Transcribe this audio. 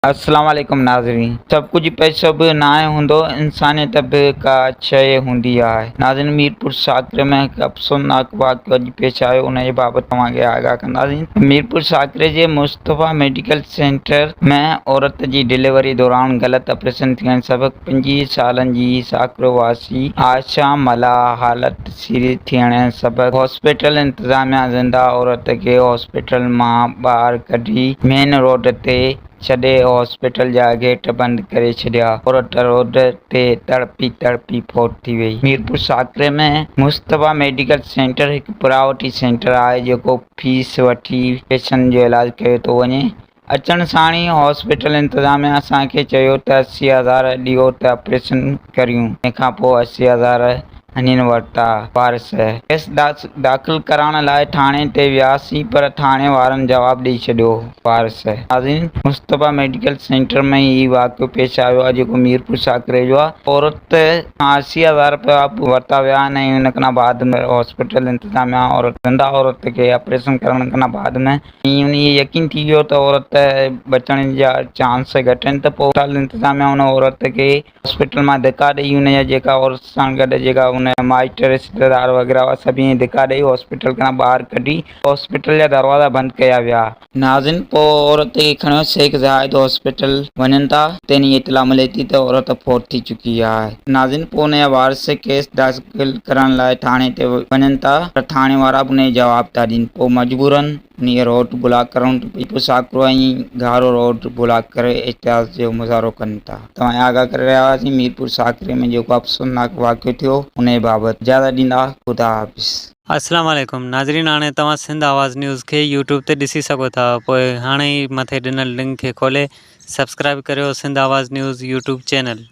السلام عليڪم ناظرين سڀ ڪجهه پئسو به ناهي هوندو انسانيت به ڪا شيء هوندي آهي ناظرين ميرپور ساڪري ۾ هڪ افسوسناڪ واقعو اڄ پيش آيو ان جي بابت توهان کي آگاهه ڪنداسين ميرپور ساڪري جي مصطفيٰ ميڊيڪل سينٽر ۾ عورت جي ڊليوري دوران غلط آپريشن ٿيڻ سبب 25 سالن جي ساڪرو واسي آشا ملاح حالت سيريس ٿيڻ سبب هاسپيٽل انتظاميا زنده عورت کي هاسپيٽل مان ٻاهر ڪڍي مين روڊ تي ڇڏي هاسپيٽل جا گيٽ بند ڪري ڇڏيا، عورت روڊ تي تڙپي تڙپي فوت ٿي وئي. ميرپور ساڪري ۾ مصطفيٰ ميڊيڪل سينٽر هڪ پرائيوٽ سينٽر آهي جيڪو فيس وٺي پيشنٽن جو علاج ڪيو ٿو وڃي، اچڻ ساڻ ئي هاسپيٽل انتظاميا اسان کي چيو ته 80 هزار ڏيو ته آپريشن ڪريون، جنهن کان پوء 80 هزار هنن ورتا. وارث ڪيس داخل ڪرائڻ لاء ٿاڻي تي وياسين پر ٿاڻي وارن جواب ڏئي ڇڏيو. وارث. ناظرين مصطفيٰ ميڊيڪل سينٽر ۾ هي واقعو پيش آيو آهي جيڪو ميرپور ساڪري جو آهي. عورت کان 80 هزار رپيا ورتا ويا آهن ۽ ان کان بعد ۾ هاسپيٽل انتظاميا عورت زنده عورت کي آپريشن ڪرڻ کان بعد ۾ ۽ ان کي يقين ٿي ويو ته عورت بچڻ جا چانس گهٽ آهن ته پوء اسپتال انتظاميا ان عورت کي هاسپيٽل مان ڌڪا ڏئي ان جا جيڪا عورت سان گڏ جيڪا ان جا مائٽ رشتيدار وغيره هئا سڀني کي ڌڪا ڏئي هاسپيٽل کان ٻاهر ڪڍي هاسپيٽل جا دروازا بند ڪيا ويا. ناظرين پوء عورت کي کڻيو شيخ زايد هاسپيٽل وڃن ٿا اتي ان کي اطلاع ملي ٿي ته عورت فوت ٿي چڪي آهي. ناظرين پوء ان جا وارث ڪيس داخل ڪرڻ لاء ٿاڻي تي وڃن ٿا پر ٿاڻي وارا به ان کي جواب ٿا ڏين پوء مجبورن انهيء روڊ بلاڪ ڪرڻ ته پيپو ساڪرو ۽ گهارو روڊ بلاڪ ڪري احتجاج جو مظاهرو ڪن ٿا. توهان کي آگاهه ڪري رهيا هئاسين ميرپور ساڪري ۾ جيڪو افسوسناڪ واقعو ٿيو انهيء بابت اجازت ڏيندا خدا حافظ. السلام عليڪم ناظرين هاڻي توهان سنڌ آواز نيوز کي يوٽيوب تي ڏسي سگهو ٿا پوء هاڻي ئي مٿي ڏنل لنڪ کي کولي سبسڪرائب ڪريو Sindh Awaz news YouTube channel.